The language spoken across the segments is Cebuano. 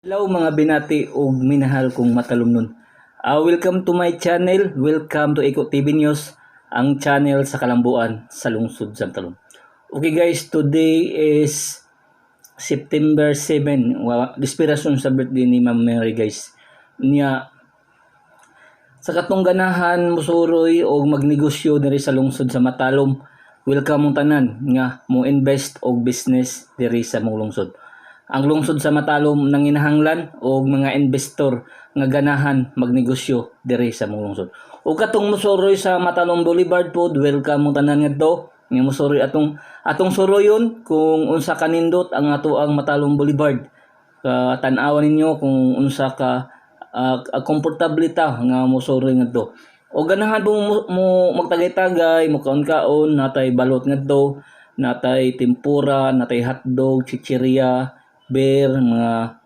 Hello, mga binati ug minahal kong matalumnon. Welcome to my channel. Welcome to Eko TV News, ang channel sa kalambuan sa lungsod sa Matalom. Okay guys, today is September 7. Wa inspirasyon sa birthday ni Ma'am Mary, guys. Niya sa katong ganahan musuroy og magnegosyo diri sa lungsod sa Matalom, welcome mong tanan nga mo invest og business diri sa mong lungsod. Ang lungsod sa Matalom nanginahanglan og mga investor nga ganahan magnegosyo diri sa mong lungsod. Ug katong musuroy sa Matalom Boulevard pod, welcome mong tanan ngadto nga musuroy. Atong suroyon kung unsa kanindot ang ato ang Matalom Boulevard. Ka tan-awan ninyo kung unsa ka komportable ta nga mosuroy ngadto. O ganahan po mo magtagay-tagay, mo kaon-kaon, natay balot ngadto, natay tempura, natay hotdog, chichirya, beer, mga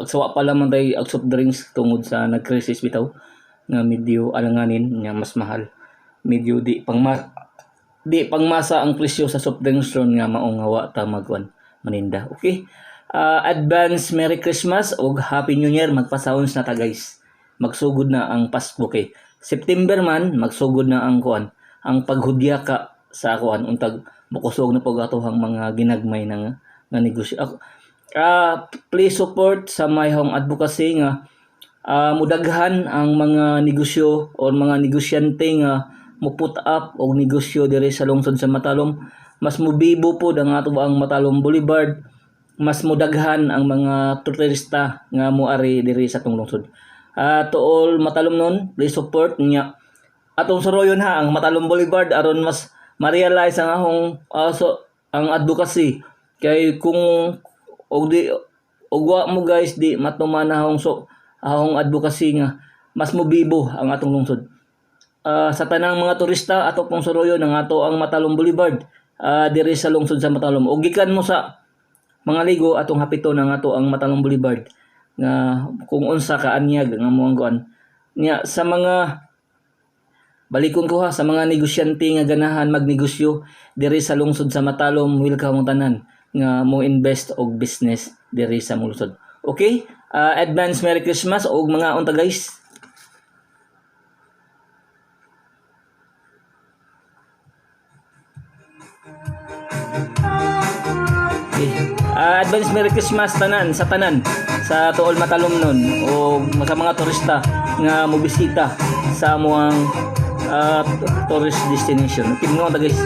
agsawa pa lamang tay ag soft drinks tungod sa nag-crisis bitaw nga medyo alanganin nga mas mahal. Medyo di pangmasa ang presyo sa soft drinks ron nga mao nga wa ta magkuan maninda. Okay? Advance Merry Christmas ug Happy New Year. Magpasounds na ta, guys. Magsugod na ang Pasko kay September man, magsugod na ang kuan, ang paghudya ka sa kuan, untag mokusog na pag atohang mga ginagmay na nga negosyo. Ako, please support sa mayhong advocacy nga mudaghan ang mga negosyo or mga negosyante nga mo put up og negosyo diri sa lungsod sa Matalom. Mas mubibo pod ang ato ang Matalom Boulevard, mas mudaghan ang mga turista nga moari diri sa atong lungsod. To all Matalom nun, please support niya. Atong suroyon ha ang Matalom Boulevard aron mas ma-realize ang ahong so, ang advocacy kay kung og di og wa mo, guys, di matuman ahong so ahong advocacy nga mas mobibo ang atong lungsod. Sa tanang mga turista, ato pong suroyon ang ato ang Matalom Boulevard diri sa lungsod sa Matalom. Og gikan mo sa mga ligo, atong hapiton ang ato ang Matalom Boulevard nga kung unsa ka anyag nga mo ang kuan niya. Sa mga balikon ko ha, sa mga negosyante nga ganahan magnegosyo diri sa lungsod sa Matalom, welcome mong tanan nga mo invest og business diri sa mong lungsod. Okay? Advance Merry Christmas og mga unta, guys. Okay. Advance Merry Christmas tanan sa tanan sa to all Matalom nun o sa mga turista nga mobisita sa amuang tourist destination. Okay, mga unta, guys.